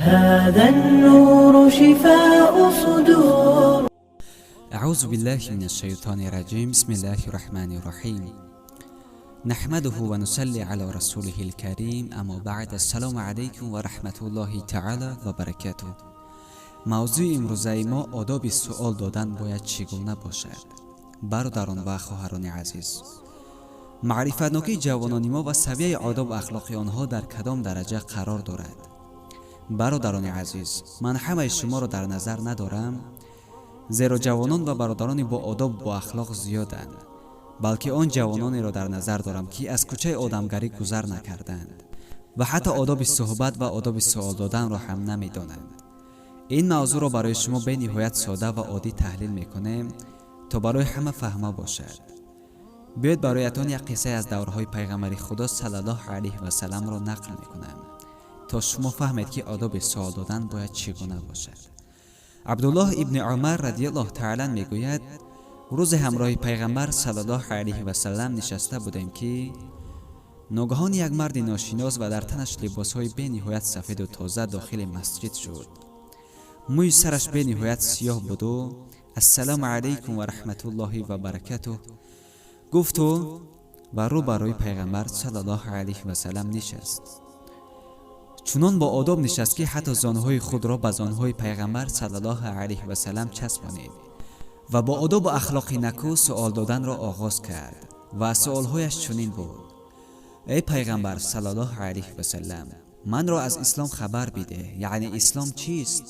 هذا النور شفاء صدور. أعوذ بالله من الشيطان الرجيم. بسم الله الرحمن الرحيم. نحمده ونصلي على رسوله الكريم. أما بعد، السلام عليكم ورحمة الله تعالى وبركاته. Мавзӯи имрӯзаи мо: одоби суол додан бояд чӣ гуна бошад. Бародарон ва хоҳарони азиз, маърифатнокии ҷавонони мо ва савияи одобу ахлоқи онҳо дар кадом дараҷа қарор дорад? Бародарони азиз, ман ҳамаи шуморо дар назар надорам, зеро ҷавонон ва бародарони бо одобу бо ахлоқ зиёданд, балки он ҷавононеро дар назар дорам, ки аз кӯчаи одамгарӣ гузар накарданд ва ҳатто одоби суҳбат ва одоби суол доданро ҳам намедонанд. Ин мавзӯъро барои шумо бениҳоят сода ва оддӣ таҳлил мекунем, то барои ҳама фаҳмо бошад. Биёед, бароятон як қиссае аз даврҳои пайғамбари Худо саллаллоҳу алайҳи васалламро нақл мекунам, то шумо фаҳмед, ки одоби суол додан бояд чӣ гуна бошад. Абдуллоҳ ибни Умар радиаллоҳу таала мегӯяд: рӯзе ҳамроҳи пайғамбар саллаллоҳу алайҳи васаллам нишаста будем, ки ногаҳон як марди ношинос ва дар танаш либосҳои бениҳоят сафеду тоза дохили масҷид шуд. Мӯи сараш бениҳоят сиёҳ буду «Ассалому алайкум ва раҳматуллоҳи ва баракатуҳ» гуфту ва рӯ ба рӯи пайғамбар саллаллоҳу алайҳи васаллам нишаст. Чунон бо одоб нишаст, ки ҳатто зонуҳои худро ба зонуҳои пайғамбар саллаллоҳу алайҳи васаллам часпонид ва бо одобу ахлоқи накӯ суол доданро оғоз кард. Ва суолҳояш чунин буд: «Эй пайғамбар саллаллоҳу алайҳи васаллам, манро аз ислом хабар бидеҳ, яъне ислом чист?»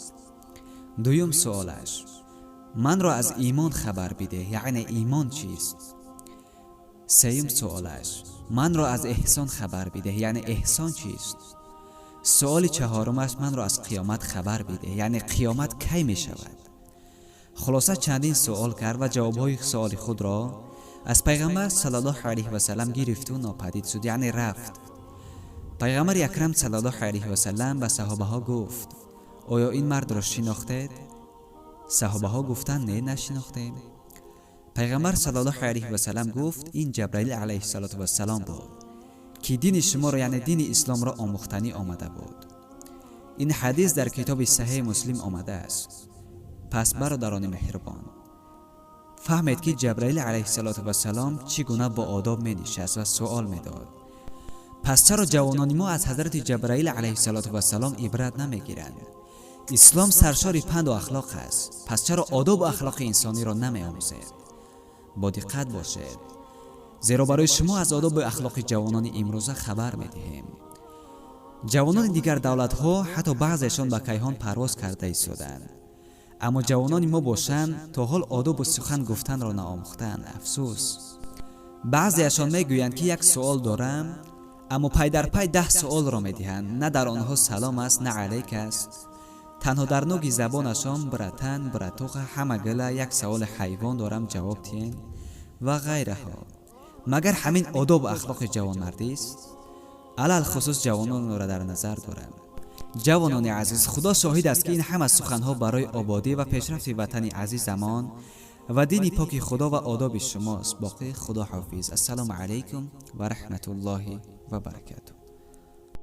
Дуюм суолаш: «Манро аз имон хабар бидеҳ, яъне имон чист?» Сеюм суолаш: «Манро аз эҳсон хабар бидеҳ, яъне эҳсон чист?» Суоли чаҳорумаш: «Манро аз қиёмат хабар бидеҳ, яъне қиёмат кай мешавад?» Хулоса, чандин суол кард ва ҷавобҳои суоли худро аз пайғамбар саллаллоҳу алайҳи васаллам гирифту нопадид шуд, яъне рафт. Пайғамбари акрам саллаллоҳу алайҳи васаллам ба саҳобаҳо гуфт: «Оё ин мардро шинохтед?» Саҳобаҳо гуфтанд: «Не, нашинохтем». Пайғамбар саллаллоҳу алайҳи васаллам гуфт: «Ин Ҷабраил алайҳиссалоту вассалом буд, ки дини шуморо, яъне дини исломро омӯхтанӣ омада буд». Ин ҳадис дар китоби Саҳеҳи Муслим омадааст. Пас, бародарони меҳрубон, фаҳмед, ки Ҷабраил алайҳиссалоту вассалом чӣ гуна бо одоб менишаст ва суол медод. Пас чаро ҷавонони мо аз ҳазрати Ҷабраил алайҳиссалоту вассалом ибрат намегиранд? Ислом саршори панду ахлоқ аст. Пас чаро одобу ахлоқи инсониро намеомӯзед? Бо диққат бошед, зеро барои шумо аз одобу ахлоқи ҷавонони имрӯза хабар медиҳем. Ҷавонони дигар давлатҳо ҳатто баъзешон ба кайҳон парвоз карда истоданд, аммо ҷавонони мо бошанд, то ҳол одобу сухан гуфтанро наомӯхтаанд. Афсӯс! Баъзеашон мегӯянд, ки як суол дорам, аммо пай дар пай 10 суолро медиҳанд. На дар онҳо салом аст, на алейк аст. Танҳо дар нуги забонашон «братан, братуха, ҳама гила, як саволи ҳайвон дорам, ҷавоб диҳен» ва ғайраҳо. Магар ҳамин одобу ахлоқи ҷавонмардист? Алалхусус ҷавононро дар назар дорам. Ҷавонони азиз, Худо шоҳид аст, ки ин ҳама суханҳо барои ободӣ ва пешрафти ватани азизамон ва дини поки Худо ва одоби шумост. Боқӣ худо ҳофиз. Ассалому алайкум ва раҳматуллоҳи ва баракатуҳ.